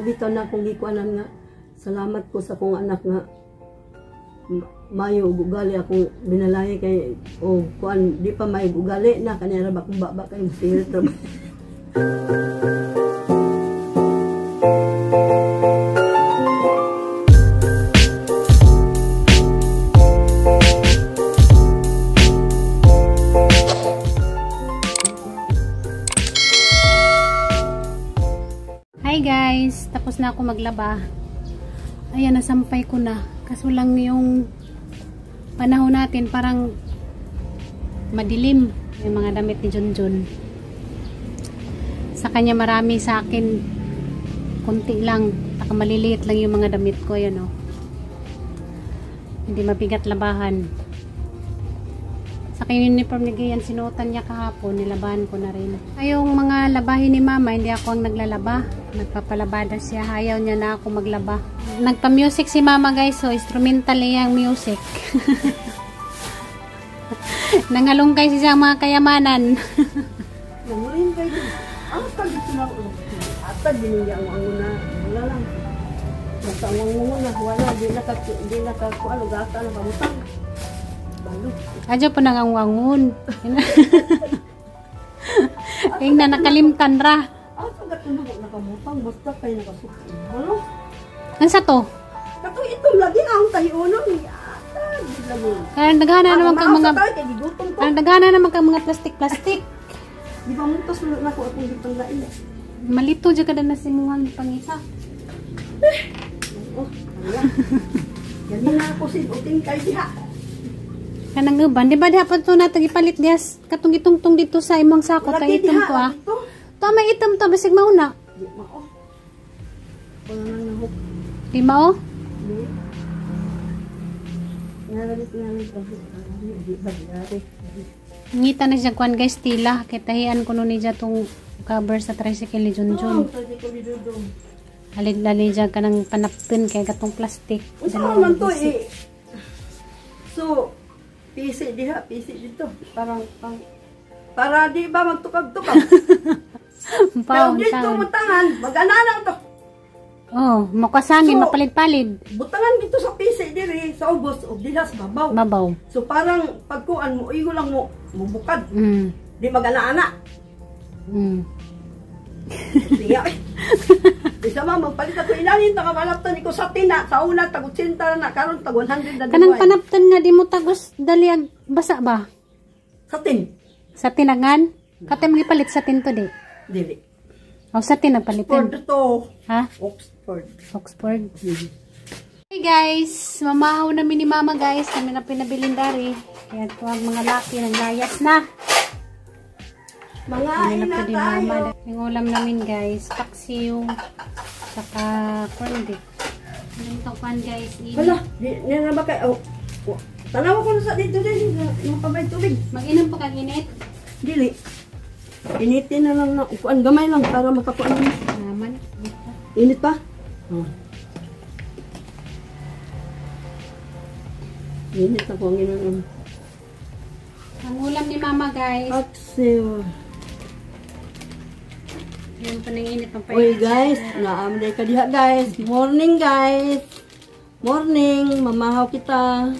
bitaw na akong gikuanan nga salamat ko sa akong anak nga mayo og ugali akong binalay kay o kuan di pa may ugali na kanya ra ba kung baba kay sirit ra ba. Hi guys, tapos na ako maglaba. Ayan, nasampay ko na. Kaso lang yung panahon natin parang madilim yung mga damit ni Junjun. Sa kanya marami, sa akin konti lang. Taka maliliit lang yung mga damit ko, ayan oh. Hindi mabigat labahan. Sa kanya uniform ni Gian, sinuotan niya kahapon, nilabahan ko na rin. Ay, yung mga labahin ni Mama, hindi ako ang naglalaba. Nagpapalabada siya, ayaw niya na ako maglaba. Nagpa-music si Mama guys, so instrumental iyang music. Nangalungkay siya ang mga kayamanan. Nangurin kayo. Ang tag dito na ako. Atag din niya ang anguna. Wala lang. Basta ang anguna, wala. Di nakakuan, gata na kamutang. Adyo po nanganguangun. Ing na nakalimtan ra. Asa gatulog nakamutang basta kay nakasuki. Wala. Ansa to? Kato itom lagi ang tahiunon ni ata lagi. Kaya daghana naman kang mga Kaya daghana naman kang mga plastic-plastic. Di ba muntos na ko akong gipanglain. Malito jud kada na si muhang pangita. Oh, wala. Gani na ako si uting kay diha. Kanang uban, di ba dapat to nato gipalit dias katong gitungtong dito sa imong sako tay itom to ah. To may itom to bisig mauna. Di mao. Wala nang nahok. Di mao? Di. Naralit di ba di. Ngita na siya kuan guys tila kay tahian kuno ni siya tong cover sa tricycle ni Junjun. Halid-lali siya kanang panapton kay katong plastic. Unsa man to eh. So pisi diha, pisi dito. Parang para di ba magtukab-tukab. Pero dito butangan, mag-ana to. Oh, makasangin, so, mapalid-palid. Butangan dito sa pisi diri sa ubos ug diha sa babaw. Babaw. So parang pagkuan mo, igo lang mo mubukad. Di mag-ana-ana. Siya. Isa ma magpalit ako ilanin ta kamalapton iko sa tina sa una tag 80 na karon tag 100 na. Kanang panapton nga di mo tagos dali ag basa ba? Sa tin. Sa tinagan? Katay magipalit sa tin to di. Dili. O sa tin nagpalitin. Oxford to. Ha? Oxford. Oxford. Hey guys, mamahaw na ni Mama guys, kami na pinabilin dari. Kaya to ang mga laki naglayas na. Mga ina tayo. Yung ulam namin guys, paksiw, saka corn beef. Anong tawpan guys? Wala, di na ba kayo? Oh, tanaw ko na sa dito din, mapabay tubig. Mag-inom pa kag init? Dili. Initin na lang na, upuan gamay lang para makakuan. Naman. Init pa? Oh. Init ako ang inom. Ang ulam ni Mama guys. Paksiw. Yan pa nang init ang Oy guys, naamday ka diha guys. Morning guys. Morning, mamahaw kita.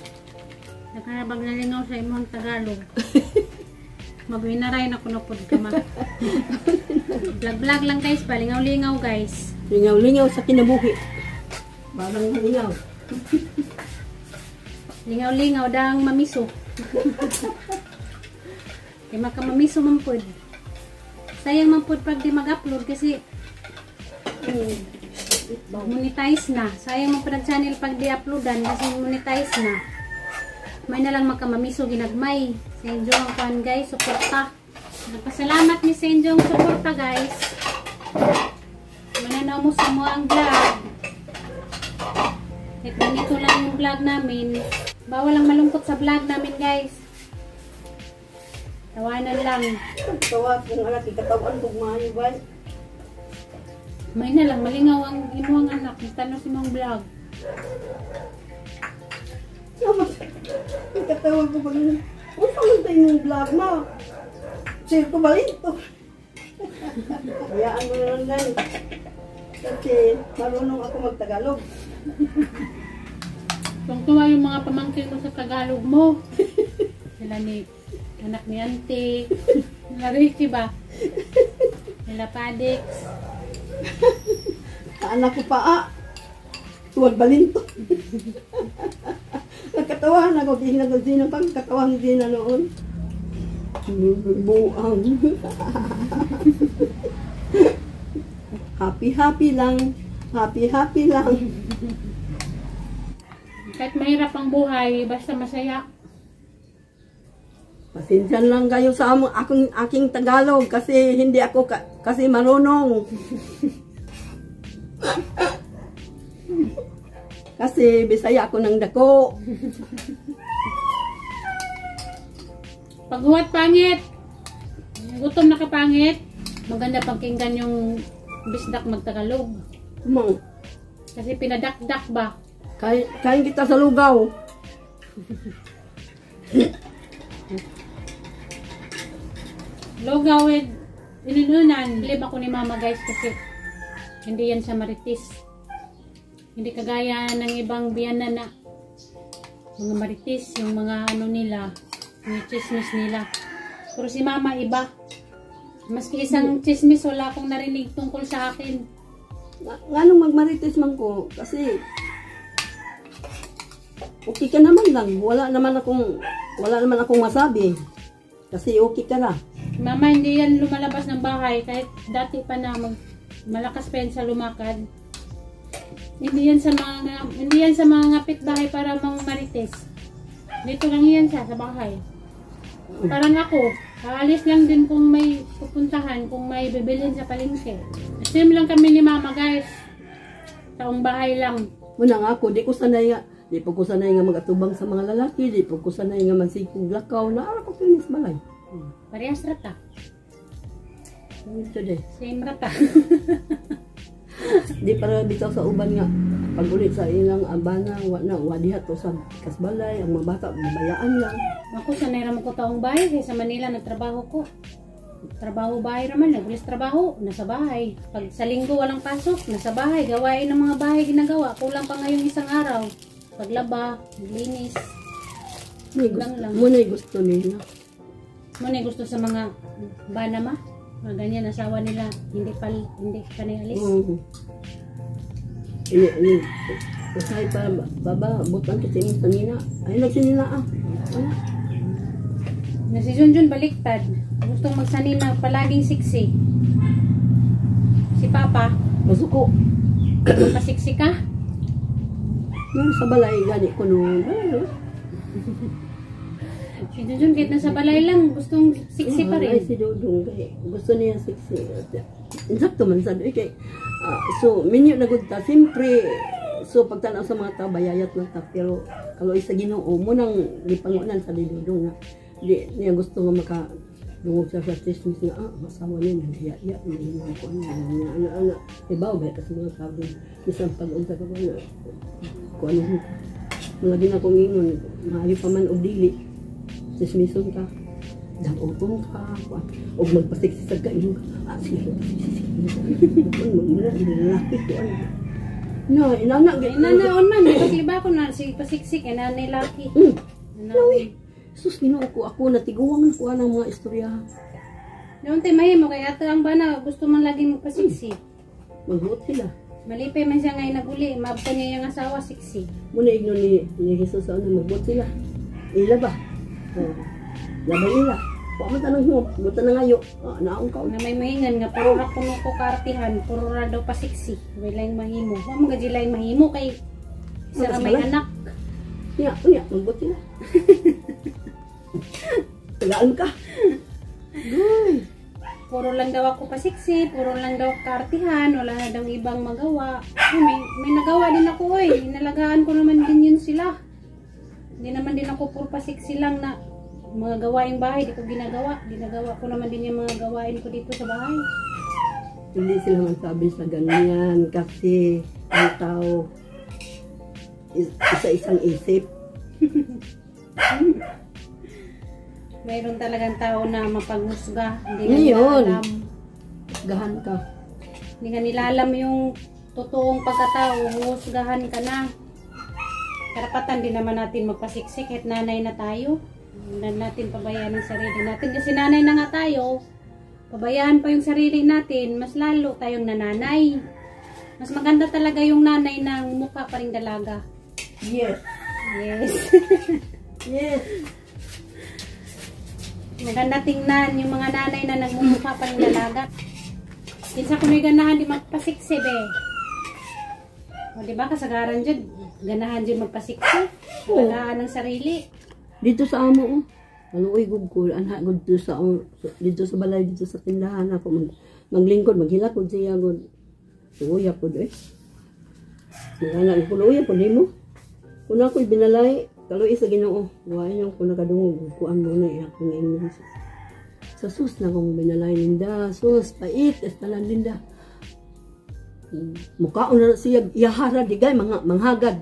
Nagharabag na lingaw sa imong Tagalog. Magwinaray na kuno pud ka ma. Vlog-vlog lang guys, palingaw-lingaw guys. Lingaw-lingaw sa kinabuhi. Parang lingaw. Lingaw-lingaw dang mamiso. Kay makamamiso man pud. Sayang man pud pag di mag-upload kasi monetize na. Sayang man pud ang channel pag di uploadan kasi monetize na. May na lang makamamiso ginagmay. Senjo ang kuan guys, suporta. Nagpasalamat ni Senjo ang suporta guys. Mananaw mo sa mo ang vlog. Kahit ganito lang yung vlog namin. Bawal ang malungkot sa vlog namin guys. Tawanan lang. Tawa kung anak, ikatawan kung maayo ba? May na lang, malingaw ang imuhang anak. Tanong si mong vlog. Ikatawag ko pag yun. Unsa man tayo yung vlog ma? Sir ko balito. Hayaan mo na lang guys. Kasi marunong ako magtagalog. Tuwang-tuwa yung mga pamangkin mo sa Tagalog mo. Sila ni anak ni Auntie. Nila Ricky ba? Nila Padix. Anak ko pa ah. Tuwag balinto. Nagkatawahan ako, ginagazina pang katawan din na noon. Buang. Happy happy lang. Happy happy lang. Kahit mahirap ang buhay, basta masaya. Pasensya lang kayo sa aking Tagalog kasi hindi ako kasi marunong. Kasi Bisaya ako ng dako. Paghuwat pangit. Gutom na ka pangit. Maganda pakinggan yung bisdak magtagalog. Mang, Kasi pinadakdak ba? kain kita sa lugaw. Lugaw with inununan. Bilib ako ni Mama guys kasi hindi yan siya maritis. Hindi kagaya ng ibang biyanan na mga maritis, yung mga ano nila, yung chismis nila. Pero si Mama iba. Maski isang chismis wala akong narinig tungkol sa akin. Nganong magmarites man ko kasi okay ka naman lang. Wala naman akong masabi. Kasi okay ka na. Mama, hindi yan lumalabas ng bahay kahit dati pa na malakas pa yan sa lumakad. Hindi yan sa mga kapitbahay para mang marites. Dito lang yan siya sa bahay. Parang ako, aalis lang din kung may pupuntahan, kung may bibilhin sa palengke. Same lang kami ni Mama guys. Taong bahay lang. Muna nga ako, di po ko sanay nga magatubang sa mga lalaki, di po ko sanay nga mansigog lakaw, naara ko kinis balay. Parehas rata. Ito de. Same rata. Di para bitaw sa uban nga pag ulit sa ilang abana, wa na wa diha to sa kasbalay, ang mga bata bayaan lang. Ako sanay ra man ko taong bahay kay sa Manila nagtrabaho ko. Trabaho bahay raman, nagulis trabaho, nasa bahay. Pag sa linggo walang pasok, nasa bahay. Gawain ng mga bahay ginagawa. Kulang pa ngayong isang araw. Paglaba, maglinis. May gusto, Lang lang. mo na gusto nila. Mo na gusto sa mga bana ma. Mga ganyan, asawa nila, hindi pa naalis. Oo. Ini ini usahay pa baba butan kasi imong sanina. Ay nagsinina ah. Wala. Na si Junjun baliktad. Gustong magsanina, palaging siksi. Si Papa, Masuko. magpasiksi ka? Meron sa balay gani ko no. Si Junjun kahit nasa balay lang, gustong siksi pa Ay, rin. si Dudong kay gusto niya siksi. Insakto man sad kay so minyo na gud ta siyempre. So pagtanaw sa mga tao bayayat lang ta pero kaloy sa Ginoo mo nang gipangunan sa ni Dudong nga di niya gusto nga maka dungog siya sa chismis nga asawa niya naghiya-iya niya ko ano ano ano ibaw ba sa mga tao bisan pag unsa ka ba ko ano mga din akong ingon maayo pa man og dili chismison ka daoton ka og magpasiksi sa ka ingon ka sige pasiksi lalaki ko ano na inana Inanaon man, iba ko na si pasiksik inanay laki. Nawi. Sus, Ginoo ko ako natiguang na kuha ng mga istorya. Noon tay mahimo kay ato ang bana gusto man lagi magpasiksi. Magbuot sila. Malipay man siya ngay naguli, maabtan niya yung asawa siksi. Muna igno ni Jesus sa ano magbuot sila. Ila ba? Oh. Labay ila. Wa man tanang huwag, buta na ngayo. Naong ka. Na may mahingan nga puro ra kuno ko kartihan, puro ra daw pasiksi. Way laing mahimo. Wa man gud laing mahimo kay isa ra may anak. Nya, nya, magbuot sila. Tagaan ka. Guy. Puro lang daw ako pasiksi, puro lang daw kartihan, wala na daw ibang magawa. Ay, may nagawa din ako oy. Inalagaan ko naman din yun sila. Hindi naman din ako puro pasiksi lang na mga gawaing bahay, di ko ginagawa. Ginagawa ko naman din yung mga gawain ko dito sa bahay. Hindi sila magsabi sa ganyan kasi ang tao isa-isang isip. Mayroon talagang tao na mapaghusga. Hindi Ngayon. nila alam. Gahan ka. Hindi ka nila alam yung totoong pagkatao, huhusgahan ka na. Karapatan din naman natin magpasiksik kahit nanay na tayo. Hindi natin pabayaan ang sarili natin. Kasi nanay na nga tayo, pabayaan pa yung sarili natin, mas lalo tayong nananay. Mas maganda talaga yung nanay ng mukha pa rin dalaga. Yes. Yes. Yes. Maganda tingnan yung mga nanay na nagmumukha pa rin dalaga. Kinsa kuno'y ganahan di magpasiksi be. O di ba kasagaran dyan, ganahan dyan magpasiksi. Oo. Ganahan ng sarili. Dito sa amo oh. Maluoy gud ko anha gud to sa dito sa balay, dito sa tindahan ako maglingkod, maghilak gud siya gud. Luoy ako eh. Mga ko luoy ako nimo. Kun ako'y binalay, kaluoy sa Ginoo. Wa yung ko nakadungog kuan mo na akong ingon. Sa sus na kong binalay ninda, sus pait estalan ninda. Mukhaon na siya yahara digay mga manghagad.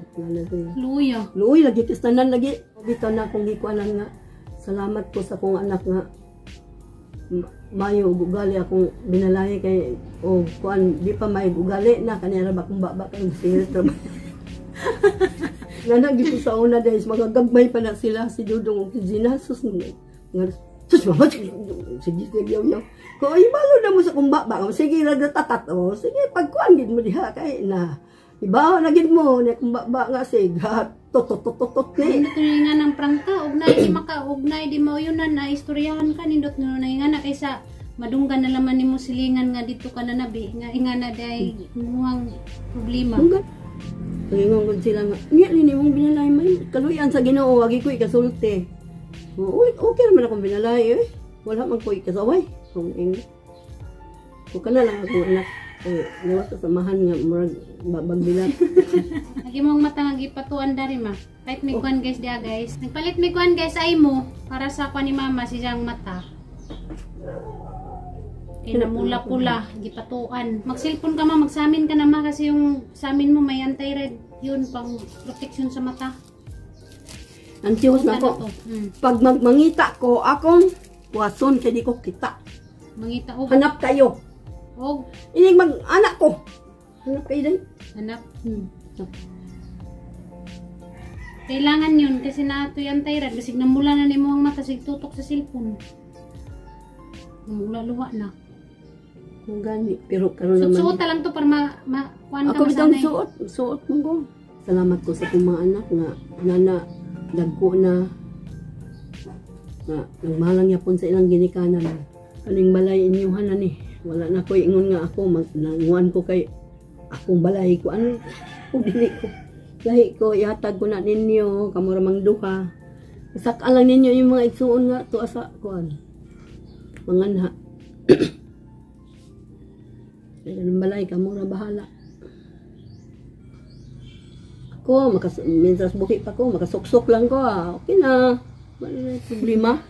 Luya. Luoy lagi kistanan lagi. Bitaw na akong gikuanan nga salamat ko sa akong anak nga mayo og ugali akong binalay kay o kuan di pa may ugali na kaniya ra ba kung baba kay filter. Nana gito sa una dahil magagagmay pa na sila si Dudong ug si Gina, sus nga sus mama sige sige yaw yaw. Ko ay balo na mo sa kumba ba, sige ra tatat o sige pagkuan gid mo diha kay na ibaw na gid mo ni kumba ba nga sige tot tot tot tot ni. Nindot na nga ng prangka, ugnay di maka, ugnay di mauyunan na istoryahan ka, nindot na nga na kaysa madunggan na laman nimo silingan nga dito ka na nabi, nga inga na day muhang problema. Ingon gud sila nga, niya ni mong binalay may kaluyan sa Ginoo, agi ko ikasulti. Okay naman akong binalay eh. Wala man ko ikasaway. Kung ing ko kana lang akong anak. Eh, gawa sa samahan nga murag babag bilat. Lagi mong mata nga gipatuan dari ma. Kahit may kuan guys dia guys. Nagpalit may kuan guys ay mo para sa kuan ni mama si siyang mata. Kay namula-pula gipatuan. Mag-cellphone ka ma, magsamin ka na ma kasi yung samin mo may anti-red yun pang protection sa mata. Antihos na ko. Pag magmangita ko akong kuwason kay di ko kita. Mangita og hanap kayo. Og inig mag-anak ko. Hanap kayo din. Hanap. Kailangan yun kasi naato yung anti-red. Basig namula na nimo ang mata sig tutok sa cellphone. Namula luwa na. Kung gani pero karon naman. Suot lang to para ma kuan ka ako bitang masanay. Suot, suot mo ko. Salamat ko sa akong mga anak nga nana dagko na nga nagmahalang yapon sa ilang ginikanan. Kaning balay inyuhan na ni. Wala na ko ingon nga ako magnanguan ko kay akong balay ko ano ko dili ko. Lahi ko ihatag ko na ninyo kamo ra mang duha. Sak-an lang ninyo yung mga igsuon nga tuwa sa kuan. Manganha. Kaya ng balay kamo ra bahala. Ako mientras buhi pa ko makasuksok lang ko ah. Okay na. Wala na problema.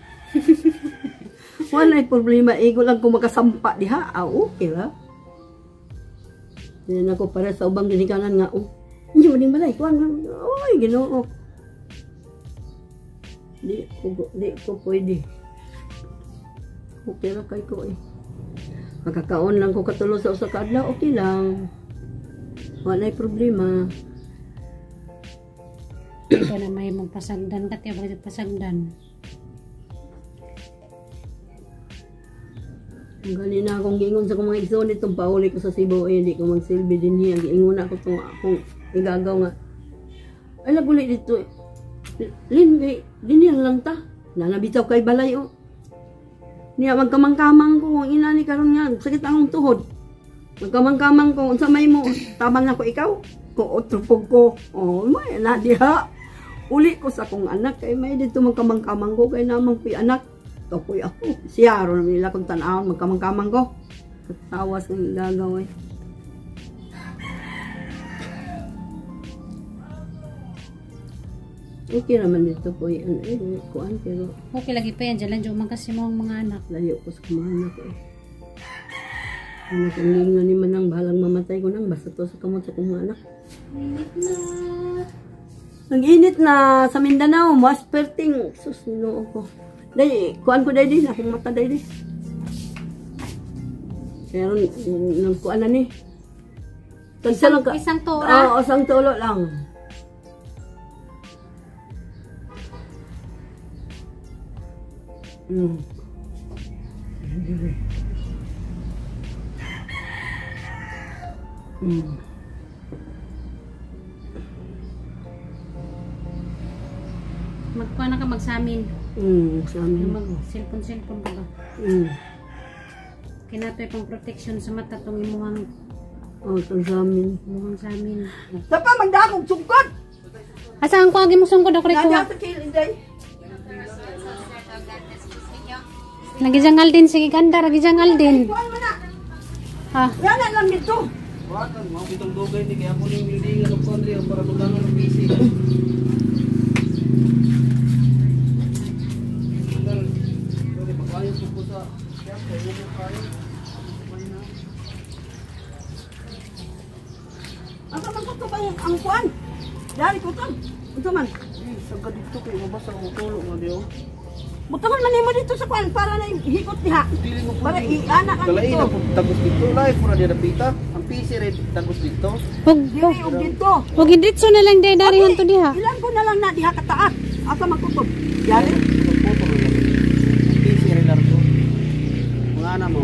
Wala problema, igo lang kung makasampa diha. Ah, okay ra. Yan ako para sa ubang ginikanan nga, oh, hindi mo din balay, kuan, oy, Ginoo. Di ko pwede. Okay ra kay ko eh. Makakaon lang ko katulo sa usa ka adlaw, okay lang. Wala problema. Ikaw na may magpasagdan ka, tiyo pasagdan. Gani na akong giingon sa akong mga igsoon itong pauli ko sa Cebu, eh, hindi ko magsilbi din niya. Giingon na ako itong akong igagaw nga. Ay, naguli dito. Lin, kay, din yan lang ta. Nanabitaw kay balay, oh. Niya, magkamang-kamang ko. Ang ina ni karon nga, sakit akong tuhod. Magkamang-kamang ko. Unsa may mo, tabang na ko ikaw. Ko, otrupog ko. Oh, may, na diha. Uli ko sa akong anak. Kay may dito magkamang-kamang ko. Kay namang ko'y anak. Tokoy ako. Siya, aron nila kung tanawon, magkamang-kamang ko. Tawas ng gagaw eh. Okay naman dito po yan. Eh, kuan, pero okay lagi pa yan. Diyan lang dyan kasi mo ang mga anak. Layo ko sa mga anak eh. Ano kung hindi nga ni Manang, bahalang mamatay ko nang. Basta to sa kamot sa kong mga anak. Init na. Nag-init na sa Mindanao. Mas perting. Sus, noo ko. Day, kuan ko day din. Akong mata day din. Pero nang kuan na ni. Tagsa lang ka. Isang tura? Oo, isang tulo lang. Magkuha na ka magsamin. Samin. Mag-cellphone-cellphone ka ba? Kinatoy pang protection sa mata tong imuhang. Oh, itong samin. Imuhang samin. Sapa magdakog sungkod. Asa ang kuwagi mo sungkod ako rikuha? Nandiyan sa kilid ay. Nagijangal din sige ganda, nagijangal din. Kuan mo na. Ha. Wala lang dito. Wakan, mga pitong dugay ni kaya ako ni building ng country para butangan ng PC. Asa man ko ba ang kuan? Dari ko tan. Unsa man? Sagad dito kay mabasa ang tulo nga diyo. Butangan man nimo dito sa kuan para na hikot diha. Dili mo Para iana ka Dalain dito. na po tagos dito, lahi po na diya napita. Ang PC rin tagos dito. Hug Dili og dito. hug dito na lang day dari hanto diha. Ilan ko na lang na diha kataas. Asa man ko to? Dari. Putol na lagi. Ang PC rin largo. Mga ana mo.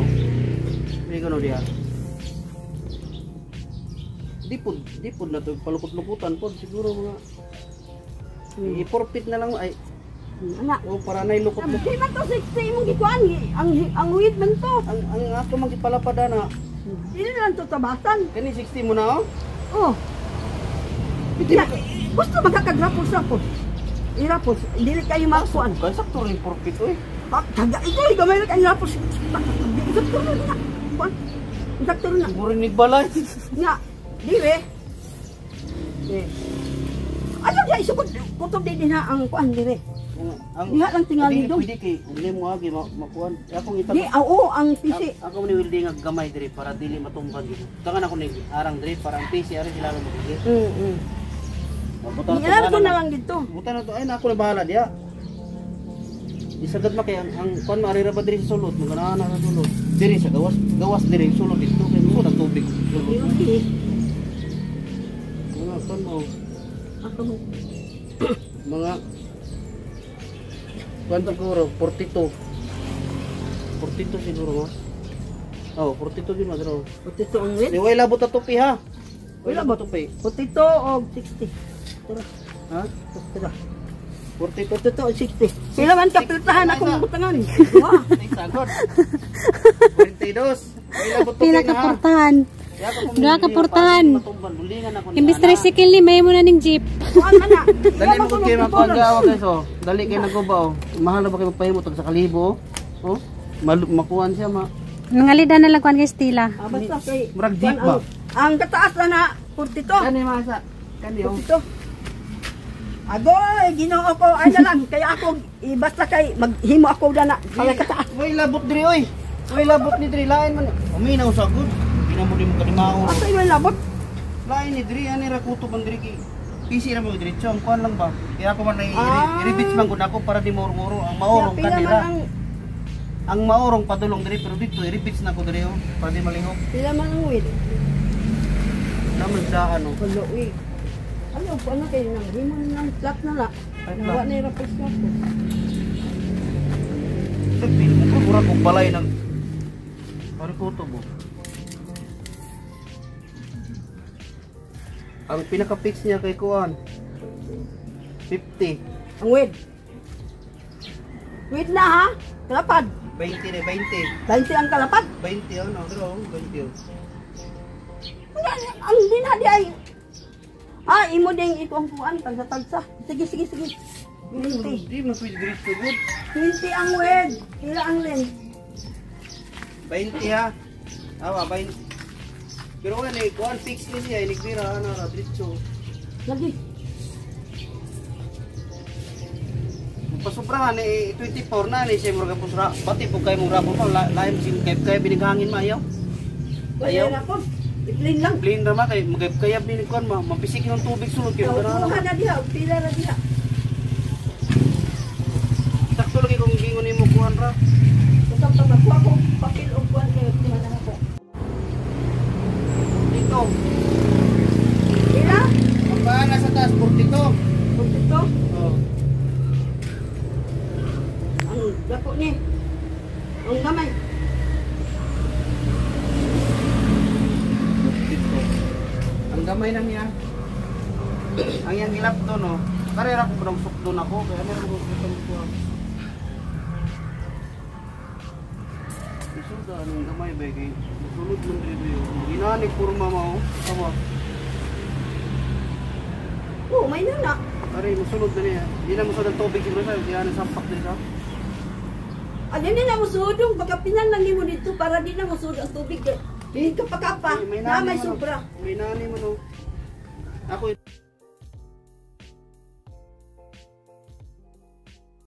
Hindi ko no diya. Di pod na to palukot-lukutan pod siguro mga i-forfeit na lang ay Ana. oh, para na ilukot Di man to 60 imong gikuan ang wid man to. Ang ako magipalapada na Dili na lang to tabasan. kani 60 mo na oh. Oh. Ya, gusto magkakagrapos rapos. Irapos, dili kayo makuan. Kay sakto rin forfeit oy. Taga ito, gamay ra kayo rapos. Sakto na na. Kuan. Sakto na. Siguro ni balay. Nga, dire. Eh. Ano diya isukod kutob din na ang kuan dire. Ang Diha lang tingali dili dong. Pwede kay hindi mo agi makuan. Akong Di itag oo ang PC. Ako ni welding ang gamay dire para dili tumban gid. Tangan ako ni arang dire para ang PC ari sila lang magigit. Butan Ilan ko na lang dito. Butan na to ay na ako na bahala diha. Isagad ma kay ang kuan maari ra ba diri sa sulod, magana na sa sulod. Diri sa gawas, gawas diri sulod dito kay mo ang tubig sulod. Okay. Mga kuan mo Ako mo. mga kuan siguro 42. 42 siguro mo. Oh, 42 gyud madro. 42 ang wid. Di way labot na tupi ha. Way Wala labot tupi. 42 og 60. Tara, Ha? tara. 42. 42 og 60. Sila man kapiltahan akong butangan. Wa. Ay, sagot. 42. Way labot tupi Pila na ka ha. portahan. Duha ka portahan. Imbis tricycle ni may mo na ning jeep. Kuan man na. Dali mo kung kayo makuha gawa guys oh. Dali kayo naguba oh. Mahal na ba kayo magpahimo tag sa kalibo oh. Makuan siya ma. Nangalida na lang kuan kay Stila. Ah, basta kay Murag jeep ba? Ang kataas na na 42. Kani masa. Kani oh. 42. Agoy, Ginoo ko ay na lang kaya ako basta kay maghimo ako dana para kataas. Way labot diri oy. Way labot ni diri lain man. Uminaw sa gud. Ginamo di mo kanimao. Asa imong labot? Lain ni diri ani ra kutob ang diri kay PC ra mo diretso ang kuan lang ba. Kaya ako man ay i-repeat man gud ako para di maurong ang maurong Pila man kanila. ang Ang maurong padulong diri pero dito i-repeat na ko diri oh para di malihok. pila man ang wid? Naman sa ano. Wala uy. Ano ko ano kay nang himo nang flat na la. Ay, Nawa flat. na rapos na ko. Pil mo ko murag og balay ng Pare kutob oh. Ang pinaka-fix niya kay kuan 50. Ang wid. Wid na ha. Kalapad. 20 na 20. 20 ang kalapad. 20 ano, pero 20. Oh. Ang dinha di ay imo ding iko ang kuan tagsa-tagsa. Sige sige sige. 20. Di man pwede diretso gud. 20 ang wid. Pila ang length? 20 ha. Awa 20. Pero ano eh, kuan fix ni siya, inigbira ana ra diretso. Lagi. Pasubrahan eh 24 na ni siya murag pusra. Pati po kay mong rapon pa lain sing kay kay binighangin maayaw. Ayaw. Ayaw. Rapon. I-plain lang. Plain ra ma kay magkayab ni kuan ma mapisik ng tubig sulod kay Kuha na diha, pila ra diha. Sakto lagi kung gingon nimo kuan ra. Basta pa makuha ko papel og kuan kay kuha na ako. 42. Ila? Ang paa nasa taas, 42. 42. Oh. Ang dako ni. Ang gamay. 42. Ang gamay na niya. Ang iyang gilap doon, oh. Karera ko parang sukdon ako. Kaya meron ko sukdon ko. Isuda, anong gamay ba? Kay sulod man dito yun. Ginani, kurma mo. Aba. Oh, may nana. Ari, musulod na niya. Di na musulod ang tubig siguro sa'yo. Di na sampak din sa. Ano ni na musudong baka pinan lang nimo dito para di na musud ang tubig. Di ka pa kapa. Na may man, oh. sobra. May nani man, oh. Ako,